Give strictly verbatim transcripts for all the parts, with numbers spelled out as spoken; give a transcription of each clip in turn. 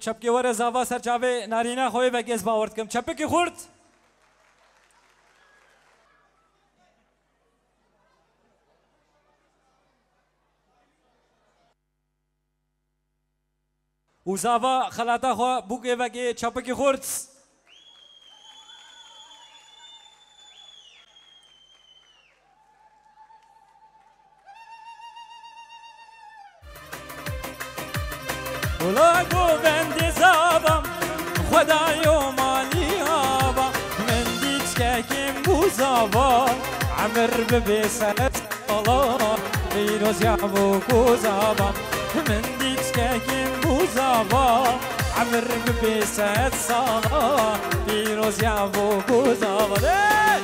Çepkê were zava ser çavê narîna xwe yê vekê ez bawer dikim. Çepikî xurt. Û zava xelata xwe bûkê vekê çepikî xurt. Ula govendê zava, Xwedayo malî ava, min dît çikekên bû zava, emir bibê sed sala, pîroz ya bo ku zava, min dît çikekên bû zava, emir bibê sed sala, pîroz ya bo ku zava. Hey!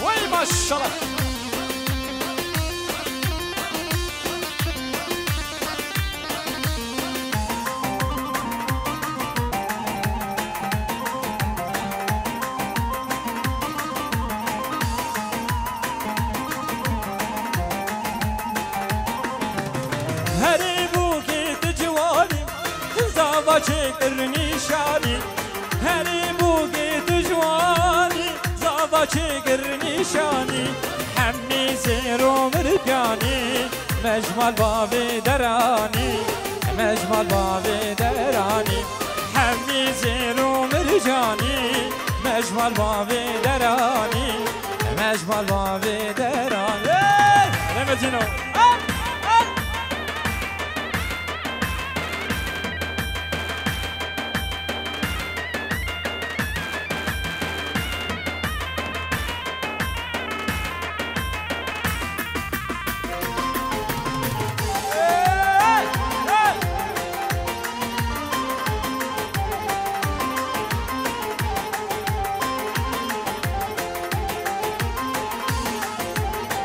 Wey maşallah. Herê bûkê tu ciwanî, zava çêkir nîşanî. Herê bûkê tu ciwanî, zava çêkir nîşanî. Hemî zêr û mirganî, me ji mal bavê deranî, me ji mal bavê deranî. Hemî zêr û mircanî, me ji mal bavê deranî, me ji mal bavê deranî. Hey! Remezîno. Hey! Hey!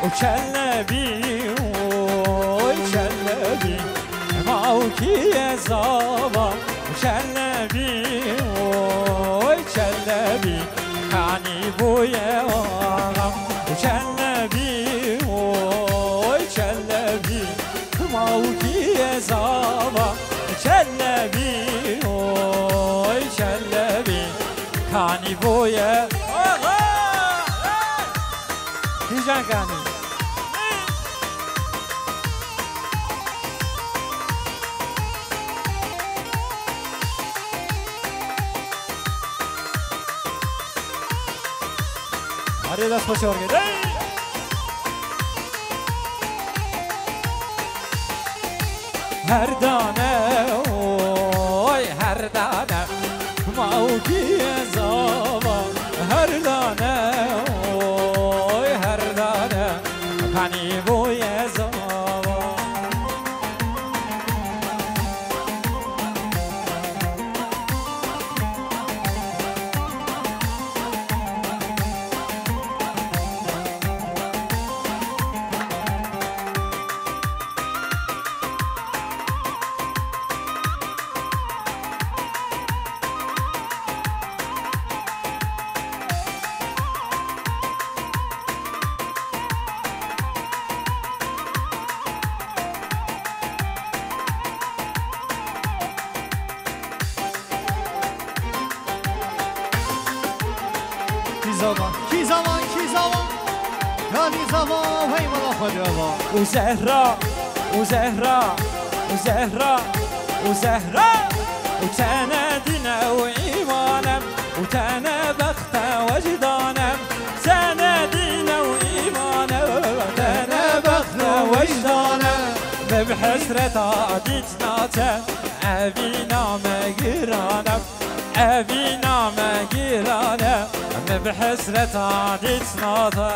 O Çelebi, oy Çelebi, mawkiye zava. O Çelebi, oy Çelebi, kanî boye ağam. O Çelebi, oy Çelebi, mawkiye zava. Çelebi, oy Çelebi, kanî boye ağam. Kîjan kanî? Arê dest xweş orgê. Hey! Her dane, oy, her dane, mawkî zava. Her dane, oy, her dane, kanî boye zava. Kî zava, kî zava, kî zava. Kanî zava, hey mala xwe deva. Û Zehra, û Zehra, û Zehra, û Zehra. Û te ne dîne û îmanem, û te ne bexte wecdanem. Te ne dîne û îmanem, te ne bexte wecdanem. Me bi hesreta dît nate, evîna me girane. Evîna me girane, me bi hesreta dît nate.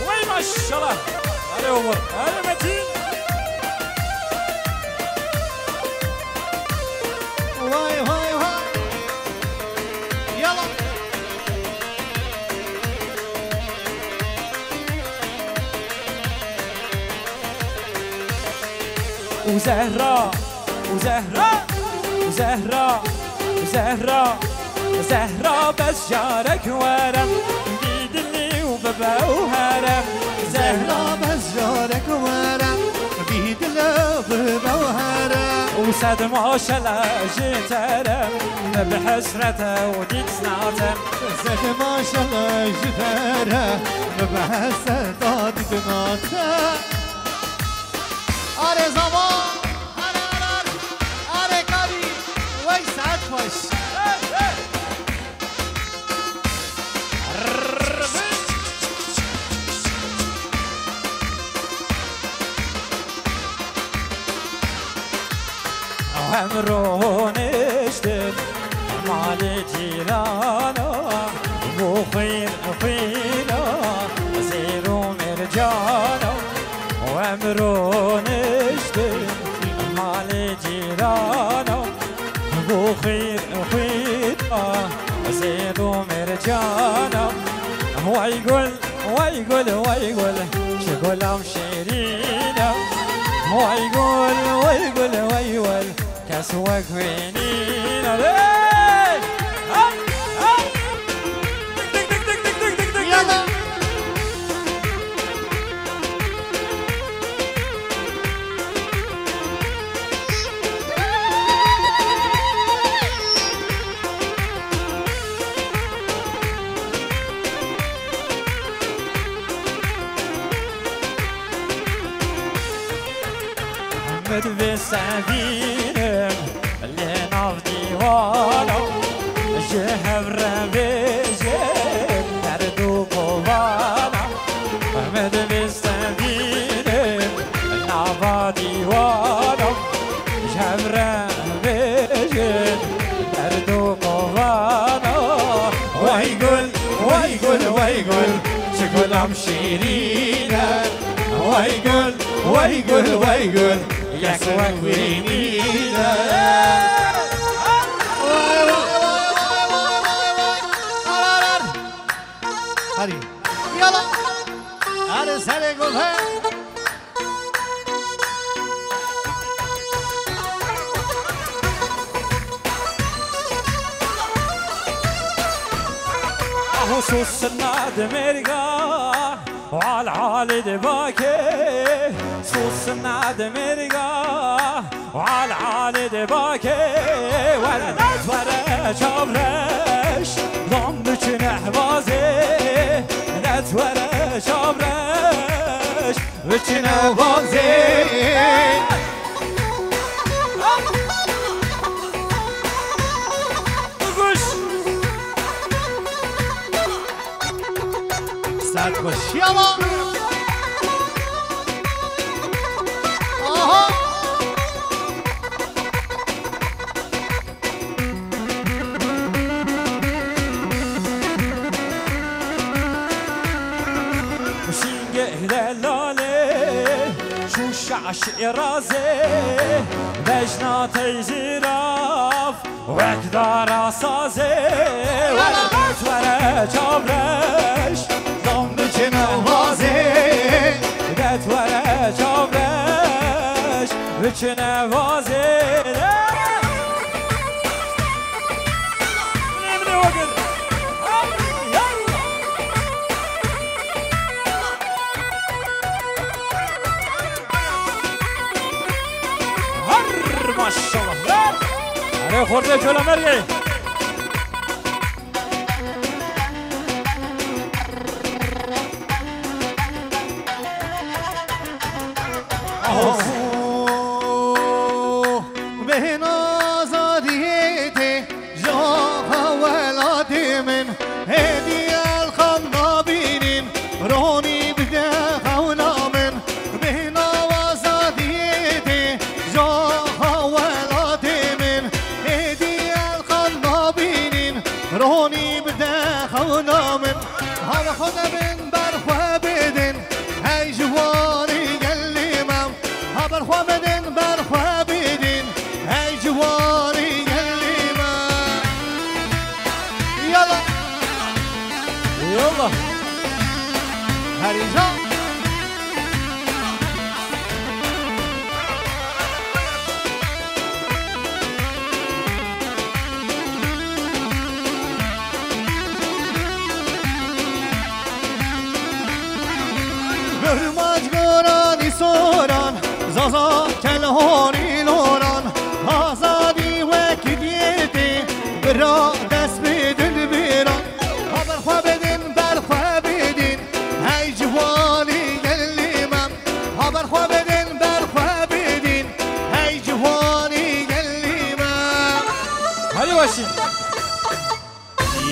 Wey maşallah. Hadi Umur. Hadi Metin. Vay, vay, vay. û Zehra, û Zehra, û Zehra, û Zehra, Zehra bes carek were, bî dilî û bibe û here. Zehra bes carek were, bî dilî û bibe û here. Û sed maşele ji te re, min bi hesrete û dîk nate. Sed maşele ji te re, min bi hesreta dîk nate. Are zaman, are, are, are, are karî, wey saet xweş. Em roniştin malê cîrana, bû xwîn xwîna zêr û mercana. Em roniştin malê cîrana, bû xwîn xwîna zêr û mercana. Wey gul, wey gul, wey gul, çi gulam şêrîn e. Wey gul, wey gul, wey gul, kes wek wê nîne. Hey! Hey! Hey! Tik, tik, tik. Yala. Min divê sevînim li nav dîwana, ji hev re bêjin derd û kovana. Min divê sevînim nava dîwana, ji hev re bêjin derd û kovana. Wey gul, wey gul, wey gul, çi gulam şîrîn e. Wey gul, wey gul, wey gul, yek wek wî nîne. Wey, wey, wey, wey, wey, wey, wey. Ar, ar, ar. Herî. Yala. Herî serê gul he. Aho sos nade mêrga, al alê de bake, sos nade mêrga, al alê de bake, were net were çavreş, lan diçin ehvazê, net were çavreş. Biçine bazê. Kuş. Saat başı ama. Aha. Şîngeh delalê, Şuşa şirazê, bejna teyzîraf, wek dara sazê, were net were çavreş, dam biçin vazê, net were çavreş, biçin vazê. Her maşallah. Erê xortê Colemêrgê. Aho. Bêhna azadiyê tê, ji axa welatê min, hêdî elqam nabînin, ronî bide xewna min. Bêhna azadiyê tê, ji axa welatê min, hêdî elqam nabînin, ronî bide xewna min. Hal xwe de bin ber xwe bidin, hey ciwanî gelî me. Ha ber xwe bidin, ber xwe bidin, hey ciwanî gelî me. Yala. Yala. Herî can. Kel honî loran, azadî wek diyetê, bira dest bidin biran. Haber xwe bidin, ber xwe bidin, hey ciwanî gelî me. Haber xwe bidin, ber xwe bidin, hey ciwanî gelî me. Hadi başlayın.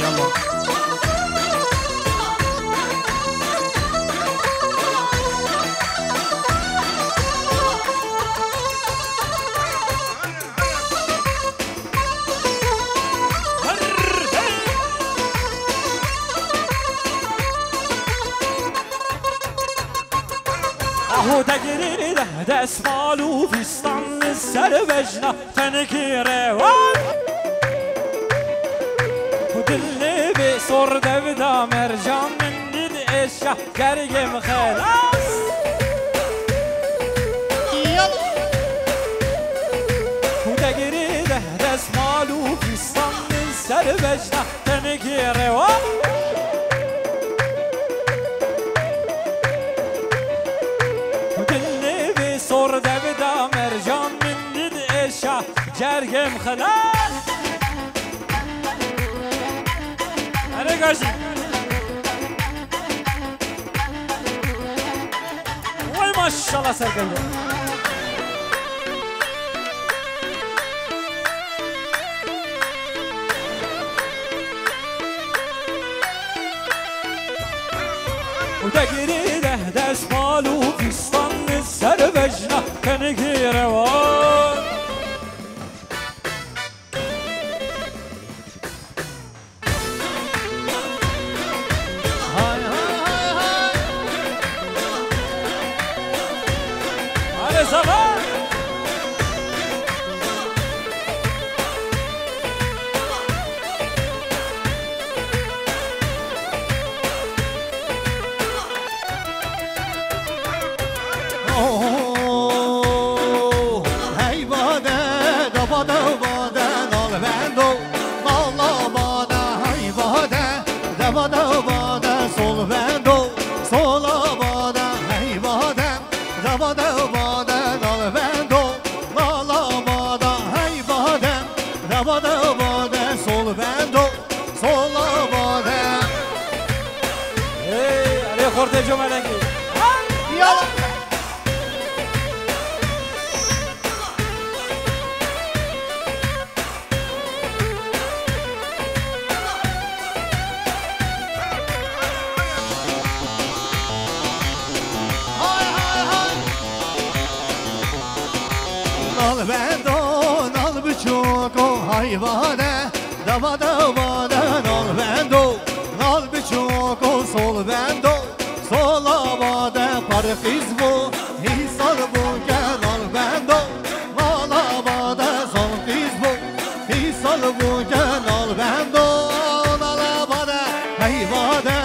Yalla. Aho degirê deh desmal û fîstan li ser bejna. Tenekî rewan. Ku dilê bê sor devda mercan min dî di êşa gergê min xelas. Ku degirê deh desmal û fîstan min ser bejna. Tenekî rewa. Dilê vê sor devda mercan min dî di êşa cergê min xelas. Erê gajî. Vay maşallah serkevde. Û degirê deh desmal û fîstan li ser bejna tenekî rewan. Hay, hay, hay, hay. Hadi zaman. Oh, hey bade, da bade, bade, nalbendo, nala bade, hey bade, da bade, bade, solbendo, sola bade, hey bade, da bade, bade, nalbendo, nala bade, hey bade, da bade, bade, solbendo. Sola bade. Hey, erê xortê comelengî. Yala. Hay, hay, hay. Nal bendo, nal biçoko, hay bade. Dava dava de nal bendo, nal biçoko sol bendo, sola bade parqiz bo, hîsal bo ke nal bendo, nala bade sol qiz bo, hîsal bo ke nal bendo, nala bade, hey bade,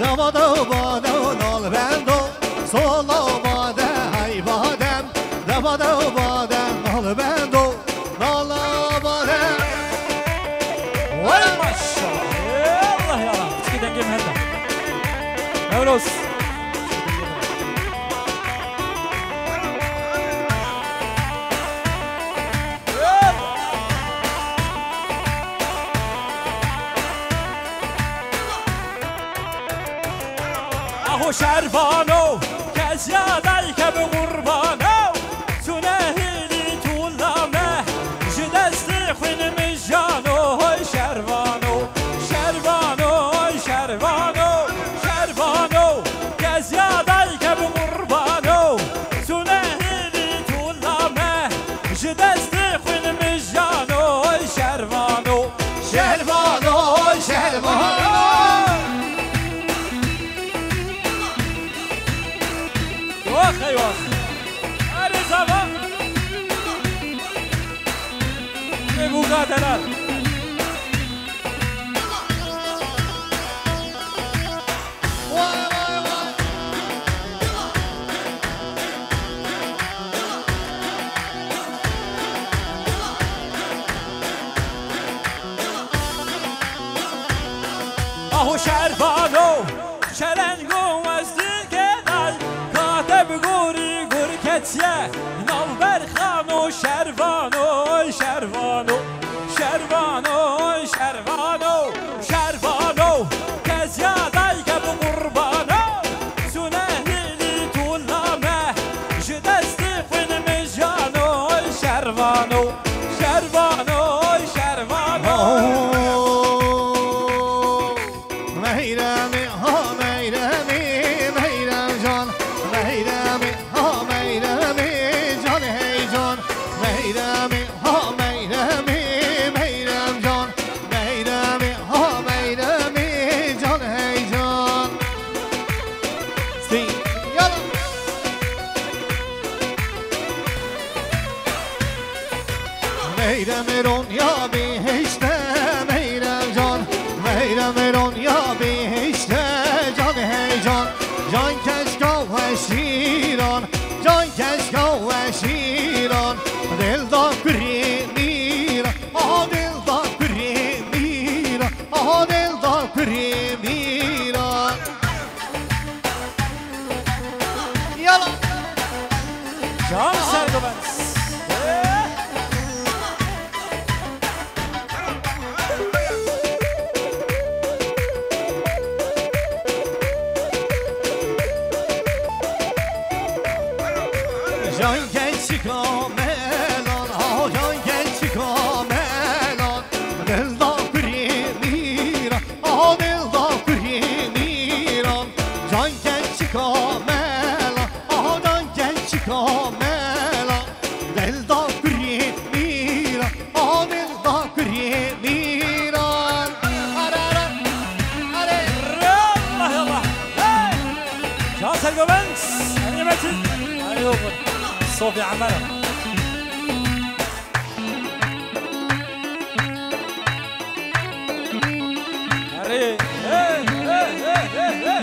dava dava de nal bendo, sola bade, hey bade, dava dava de nal bendo. Nala bade. Vay maşallah. Ey Allah ya. Piçkî dengê min heta. Newroz. Aho şervano, keziya dayke bi qurbano, tu nehêlî tu lame, ji destê xwîn min jano, hoy şervano, şervano, hoy şervano, şervano, keziya dayke bi qurbano, tu nehêlî tu lame, ji destê xwîn min jano, hoy şervano. Şervano, şervano. Wax ey wax. Erê zava. Ê bûka delal. Aho şervano, şerengo wezdi kenay, kate bi gorî gur ke Tiye navber xano şervano, şervano, şervano, şervano, şervano, kezya dayke bi qurbano, sune hîlî tûla me, ji destê xwin mijano, şervano, şervano, şervano. Meyremê, ha meyremê, meyrem can, meyremê, ha meyremê, can hey can, meyremê, ha meyremê, meyrem can, meyremê, ha meyremê, can hey can. Sing, yalla. Meyrem Ronya bihişte, meyrem can, meyrem Ronya bihişte, can hey can, can keşka we şîran, can keşka we şîran, dil da kurê mîran, aha dil da kurê mîran, aha dil da kurê mîran. Yala. Can Sergomez. Can genç kamelan, ah can genç kamelan. Dilda kurê mîran, ah dilda kurê mîran. Can genç kamelan, ah can genç kamelan. Dilda kurê mîran, ah dilda kurê mîran. Are, are, are. Allah, Allah. Hey! Can Sergomez, Emre Metin. Haydi oğlum. Sofi Amara. Erê. Hey, hey, hey, hey, hey.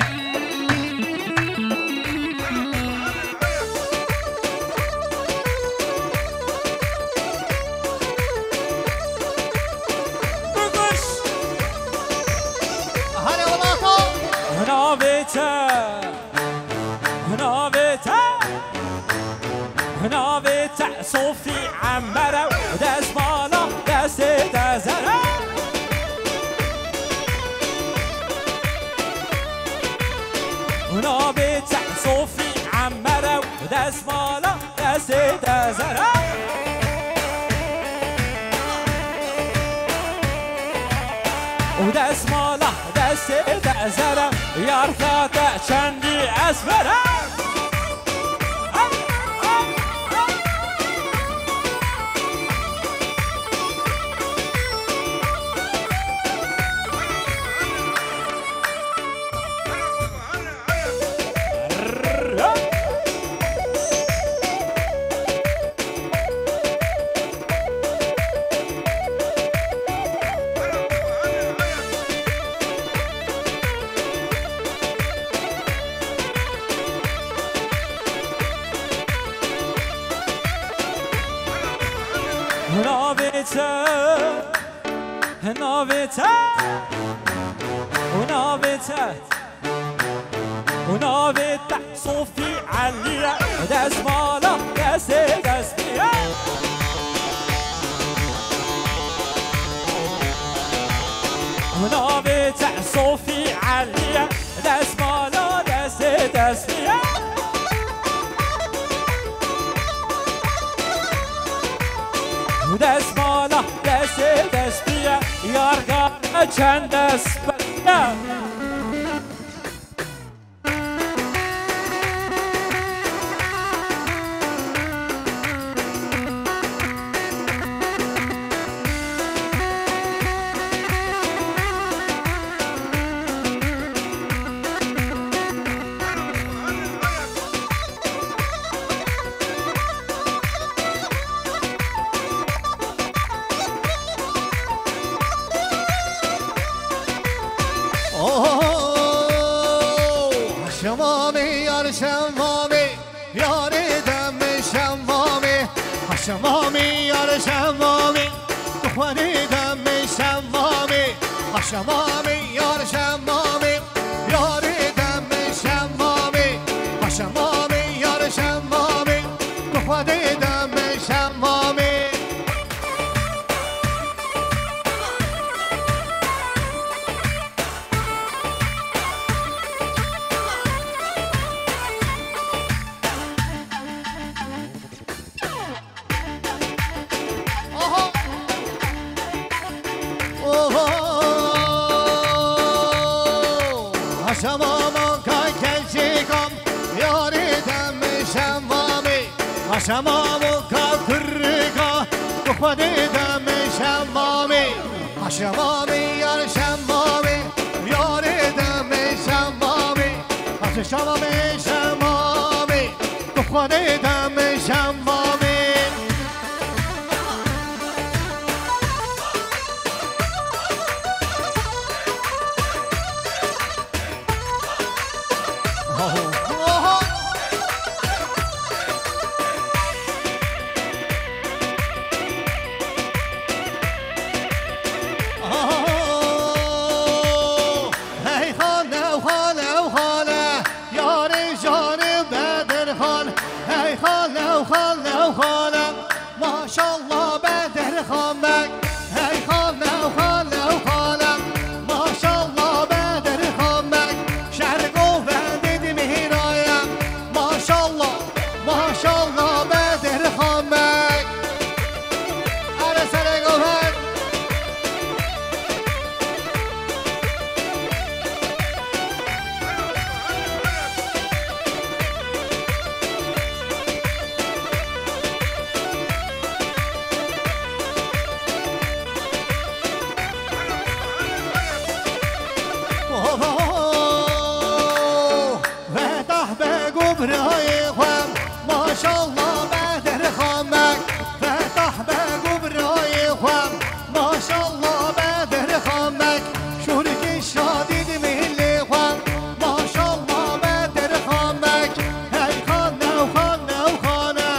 Kukuş. Hadi oğlum. Navê te. Navê te, navê te Sofî Emmer e, destmala destê te zer e. Navê te Sofî Emmer e, destmala destê te zer e. Û destmala destê te zer e, yarka te çendî esmer e. Navê te, navê te, û navê te. Û navê te Sofî Elî ye, destmala destê destmî ye. Û navê te Sofî Elî ye, destmala destê destmî ye. Û destmala destê destmî ye, yarka çend dest ye. Oh, şemamê yar şemamê, yarê dem şemamê. Ha şemamê yar şemamê, tu xwerê dem şemamê. Ha şemamê yar şemamê, yarê dem şemamê. Ha şemamê yar şemamê. Şemamo ka keçikam, yarê dem şemamê. Ha şemamo ka kurika, tu xwedê dem şemamê. Ha şemamê yar şemamê, yarê dem şemamê. Ha şemamê şemamê, tu xwedê dem şemamê. Hey xane, xane, xane, yarê janê Bedirxan. Hey xane, xane, xane. Maşallah Bedirxan Beg, hey xane, xane, xane. Maşallah Bedirxan Beg, şer govendê di mihraye. Maşallah, maşallah Bedirxan Beg. Are serê govend. Fetah Beg û birayê xwe, maşallah Bedirxan Beg. Fetah Beg û birayê xwe, maşallah Bedirxan Beg. Şûrikî şadî di mîlê xwe, maşallah Bedirxan Beg. Hey xane, xane, xane,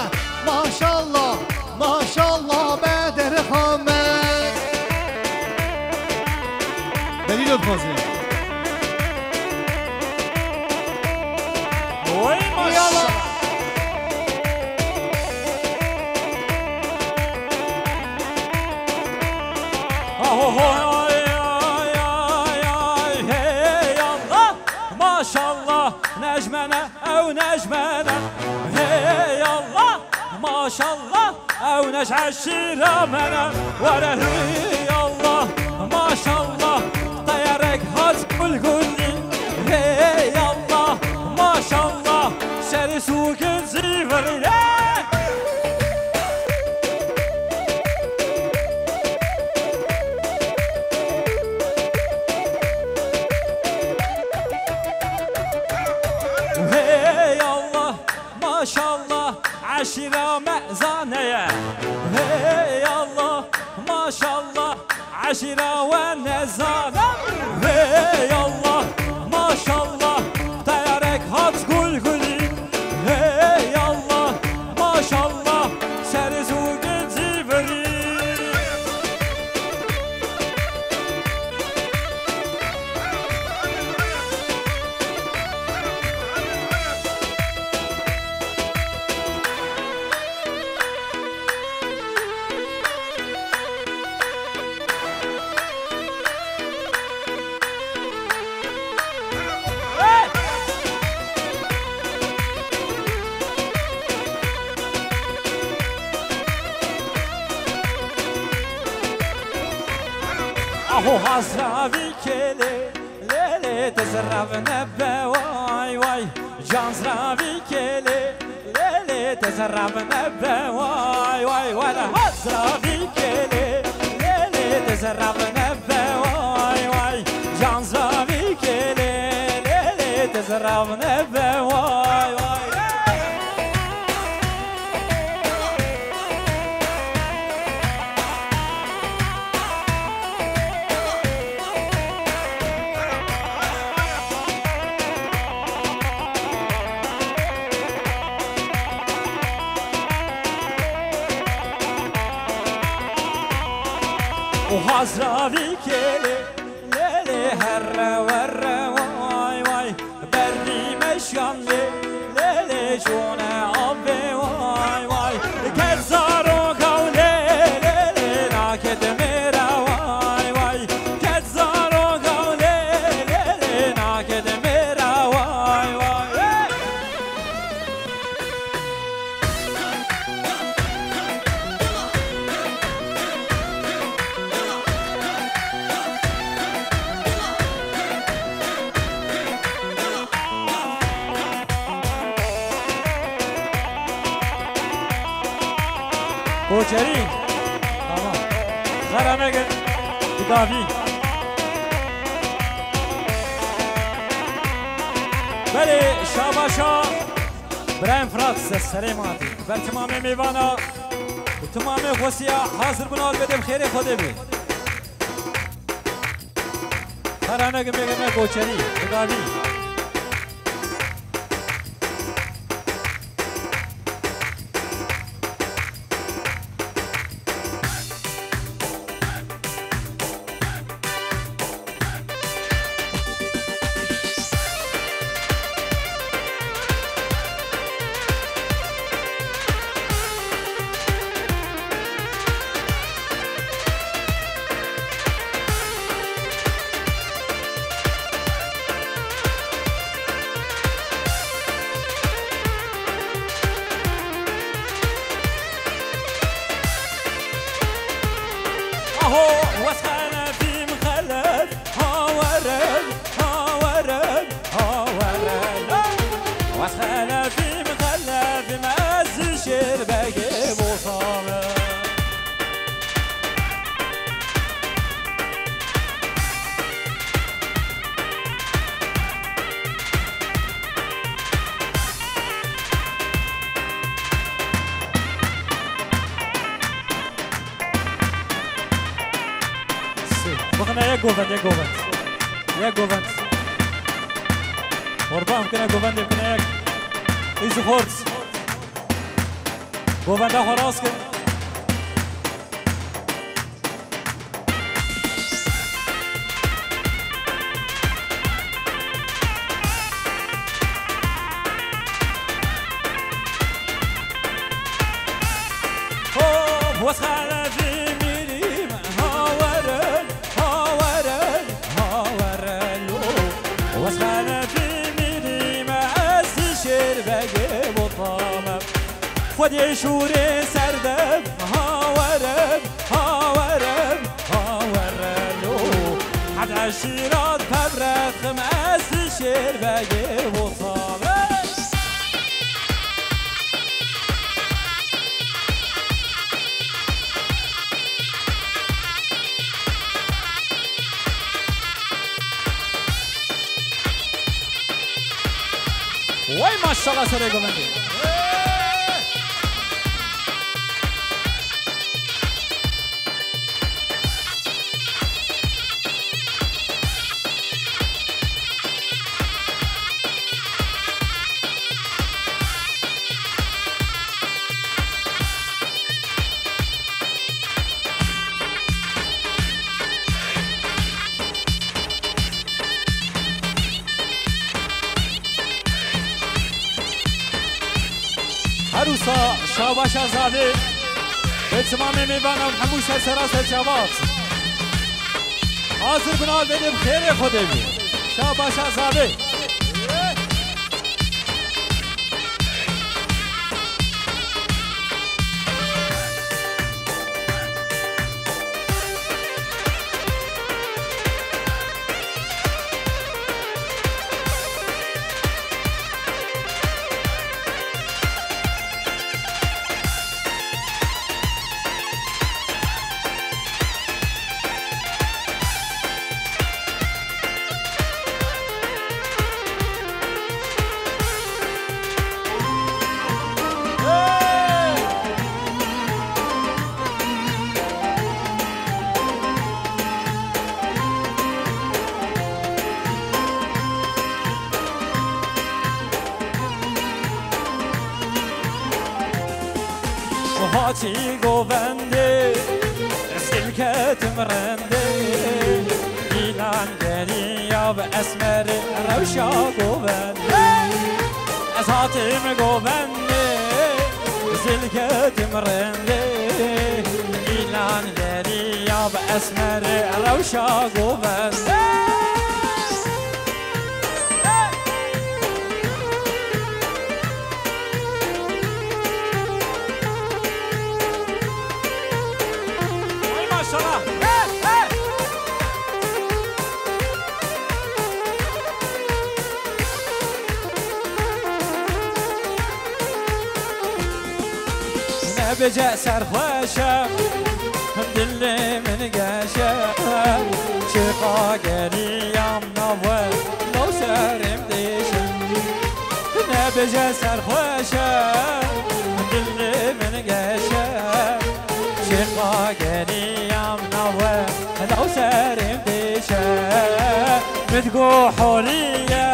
maşallah. Maşallah Bedirxan Beg. Delîl dixwazin. Oy maşallah. Aho ho, ay, ay, ay, ay, hey Allah. Maşallah, nejmene, ew nejmene. Hey Allah, maşallah. Ew ne ji eşîra me ne, were hey Allah, maşallah, teyarek hat gul gulî. Hey Allah, maşallah, serê sûkin zîvirî. Hey Allah, maşallah, eşîra me zane ye. Hey Allah, maşallah, eşîra we nezane. Hey Allah, maşallah, teyarek hat gul gulî. Hey Allah, maşallah, serê sûkin zîvirî. Aho hazra vî kêlê, lê lê te zirav nebe, way way. Can zirav vî kêlê, lê lê te zirav nebe, way way. Were hazra vî kêlê, lê lê te zirav nebe, way way. Can zirav vî kêlê, lê lê te zirav nebe, way way. O hazra vî kêlê, lê lê herre werre, way way. Berrî meşyan lê, lê lê şûne avê, way way. Ket zaroka û lê, lê lê naket mêra, way way. Ket zaroka û lê, lê lê naket mêra, way way. Koçerî. Tamam. Xera negin. Digavî. Belê, şabaşa Birayem Firat, se-, serê matî. Ber timamê mêvana û timamê xwesiya hazir bin al bede bi xêrê Xwedê bê. Xera negin bêgirne Koçerî, Digavî. Aho, wes xelefî mixelef, ha werin, ha werin, ha werin. Wes xelefî mixelef, me ez ji şêr begê bosabe. Bixine yek govend, yek govend. Yek govend. Qurban bikine govendê, bikine yek. Îzî xort. Govenda xwe rast kin. Ho, wes xelefî mîrî me, ha werin, ha werin, ha werin, lo. Wes xelefî mîrî me, ez şêr begê botamem. Xwedê şûrê serdem, ha werin, ha werin, ha werin, lo. Hede şîrat pevret xim, ez şêr begê botamem. Wey maşallah serê govendê. Her wisa şabaşa zavê bi timamê mêvanan hemû ser sera ser çavat. Hazir bin al bede bi xêrê Xwedê bî. Şabaşa zavê. Hatî govendê, ez ketim rendê, îlan geriya bi esmerê rewşa govendê. Ez hatim govendê, zil ketim rendê, îlan geriya bi esmerê rewşa govendê. Hey maşallah. Hey, hey. Ne Bêje serxweş e, dilê min geş e, çiqa geriyam nav we, law serê min diêşe. Nebêje serxweş e, dilê min geş e, çiqa geriyam nav we, law serê min diêşe. Min digo horiye,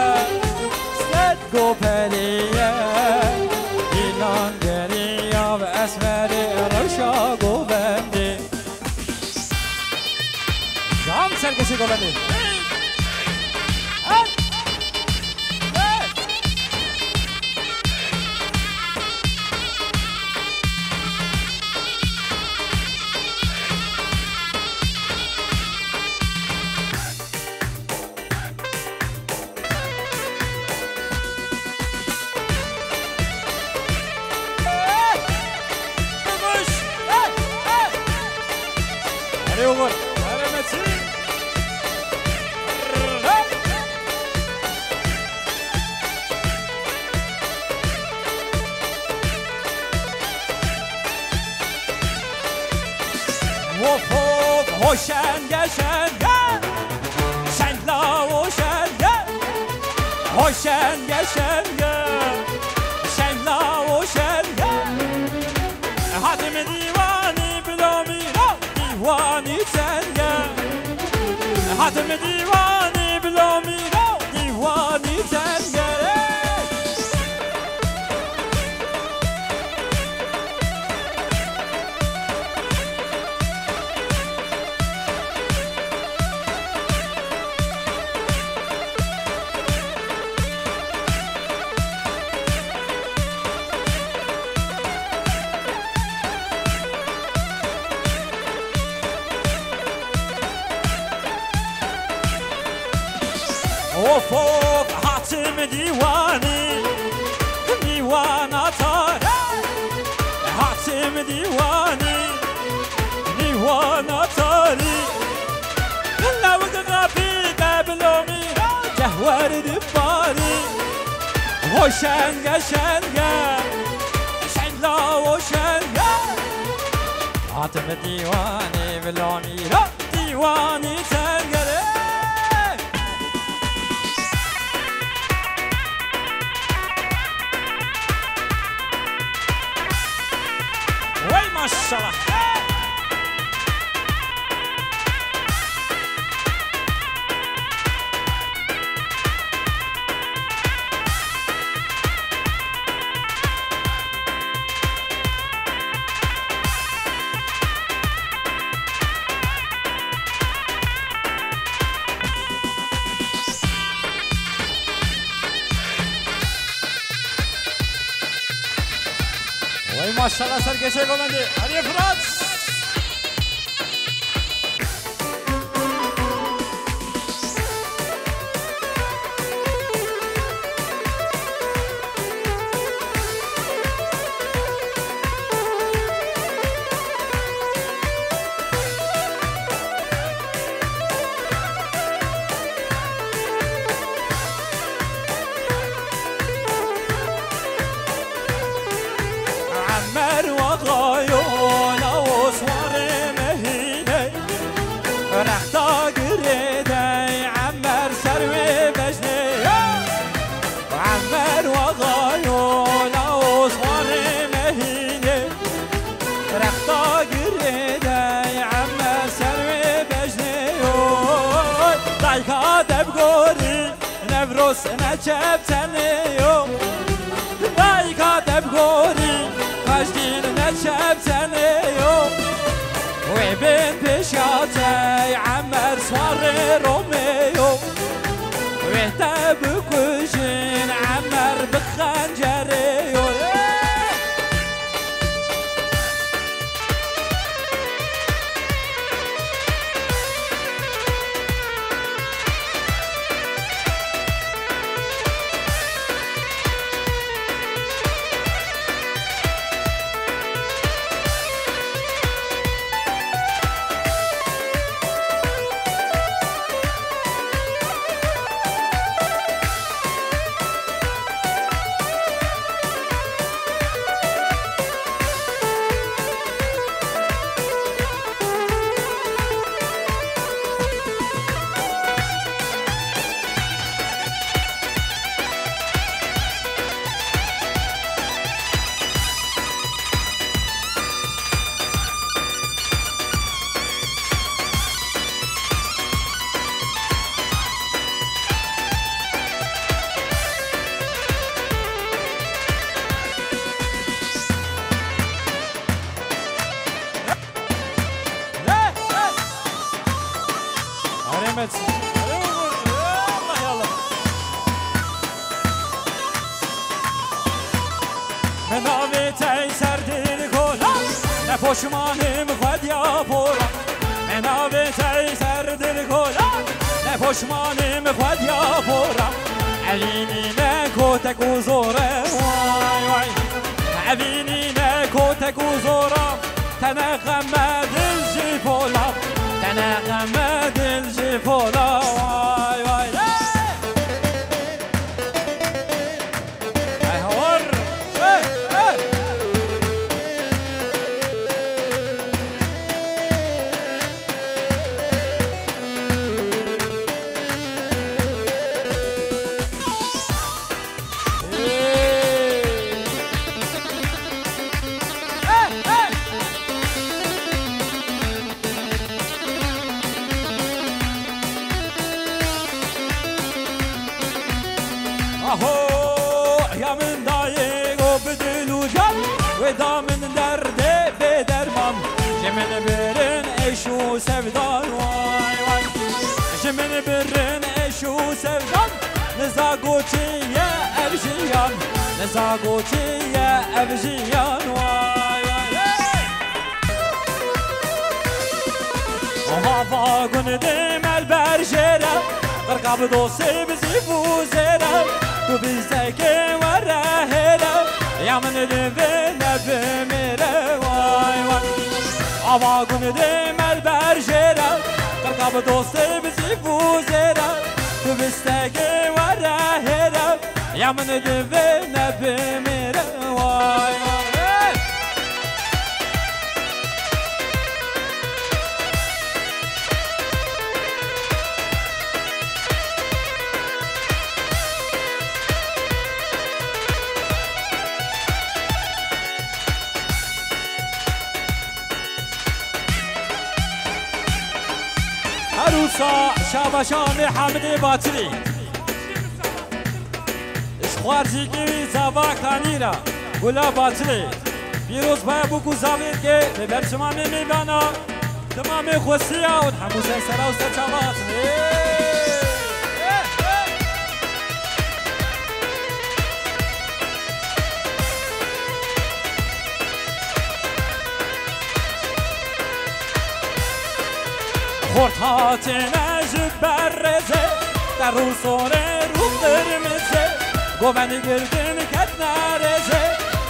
ser Goperiye, îlan geriya ve esmerê rewşa govendê. Can serkêşê govendê. Erê oğur. Erê Metin. Wof wof, hoşenge şenge, şeng la hoşenge, hoşenge şenge, şeng la hoşenge. Hatim dîwanî bilo mîro, dîwanî tenge. Hatim dîwanî bilo mîro, dîwanî tenge. Of of, hatim dîwanî, dîwana tarî. Hatim dîwanî, dîwana tarî. Lewg rapî te bilomî, cehwer diparî. Hoşenge şenge, şeng la hoşenge. Hatim dîwanî bilomî ra. Dîwanî tengere. Wey maşallah. Vay maşallah, serkeşe govendê. Hadi Fırat. Emmer waxayo, la oswarê mehîne. Rexta girê dey Emmer ser wê bejnê ya. Emmer waxayo, la oswarê mehîne. Rexta girê dey Emmer ser wê bejnê yo. Dayka debgorî. Newroz ne çep tenê yo. Dayika te bi gorî, Xeşdîn ne çep tenê yo. Wê bên pêşiya te Emer swarê Romê yo. Wê te bikujin Emer bi xencerê yo. Navê te ser dil gola, ne poşmanim xwediya pora. Me navê te ser dil gola, ne poşmanim xwediya pora. Evînî ne kotek û zor e, way, way. Evînî ne kotek û zor e, te ne xem e dil jî pola, te ne xem e dil jî pola, way, way. Hey! Hey, hor! Hey, hey! Hey! Hey, hey! Aho, ya min dayê go bi dil û can, wê da min derdê bê derman. Ji min birin eş û sevdan, way, way. Ji min birin eş û sevdan. Niza go çi ye ev jiyan, niza go çi ye ev jiyan, way, way, hey! Hava gundê me li ber jêre, qirqa bi dostê bi zîv û zêre, tu bîstekê were hêre, ya min divê ne bimêre, way, way. Hava gundê me li ber jêre, qirqa bi dostê bi zîv û zêre, tu bîstekê were hêre, ya min divê ne bimêre, way, way. Her wisa şabaşanê Hamidê Batilî. Ji xwarzîkê wî zava Kanîra, Gula Batilê. Pîroz baye bûk û zavêrkê, li ber çima me mêvana, timamê xwestiya û hemû ser sera û ser çava hatin. Ê! Ê! Ê! Xort hatine ji ber rêzê, te rûsorê rû qirmizê, govend girtin ketne rêzê,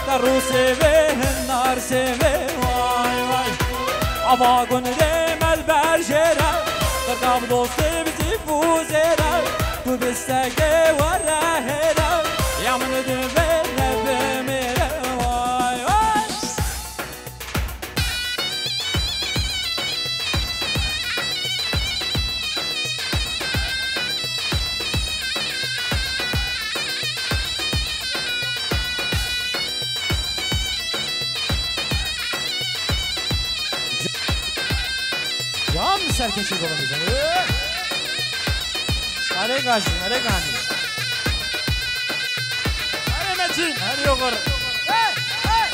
te rû sêvê hinar sêvê, way, way. Ava gundê me li ber jêre, qirqa bi dostê bi zîv û zêre, tu bîstekê were hêre, ya min divê ne bimêre, way, way. Can serkeşî govendê can. Erê gajî, erê ganî. Erê Metin, erê oxir. Hey, hey.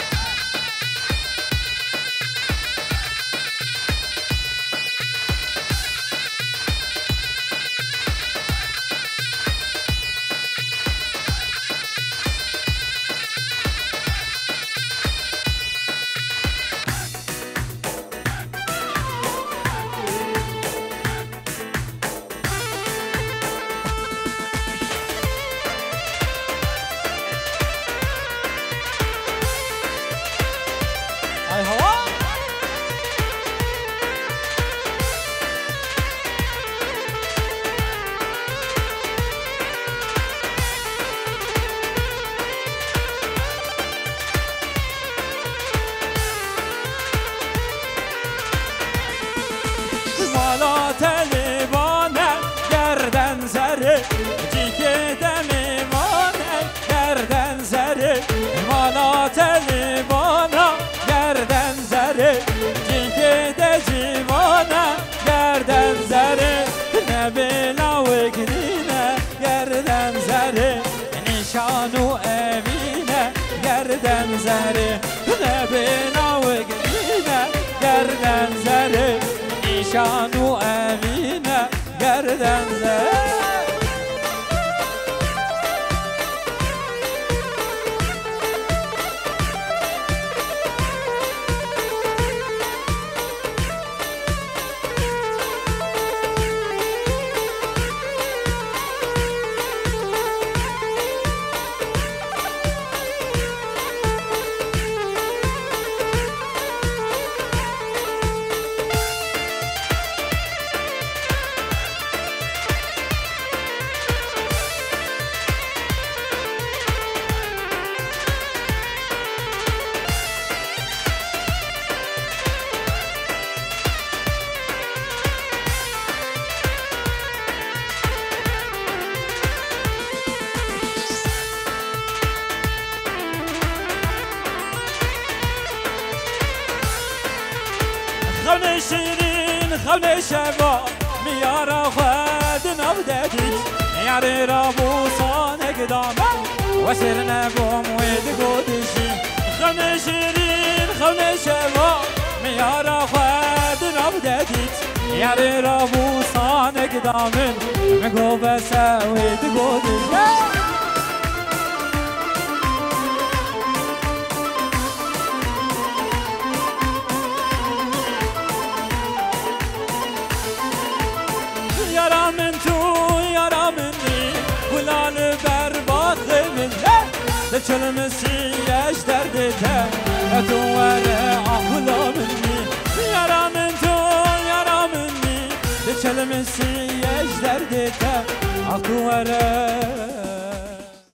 Ay hawa! Mala te lê vane gerden zerê, cîkê te mêvane gerden zerê. Mala te lê vana gerden zerê, cîkê te cîvana gerden zerê. Nebê lawik nîne gerden zerê. Nîşan û evîne gerden zerê, nebê lawik nîne gerden zerê. Nîşan û evîne gerden zerê. Şîrîn xewnê şeva, miyara xwe di nav de dît. Yarê rabû sanek dame, wesêr nebûm wê digotî jî. Xewnê şîrîn, xewnê şeva, miyara xwe di nav de dît. Yarê rabû sanek da min, min got bes e wê digotî jî. Yara min tu, yara min nî, gula li ber baxê min e. Diçilmisî ji derdê te, e tu were ah gula min nî. Yara min tu, yara min nî, diçilmisî ji derdê te, ah tu were.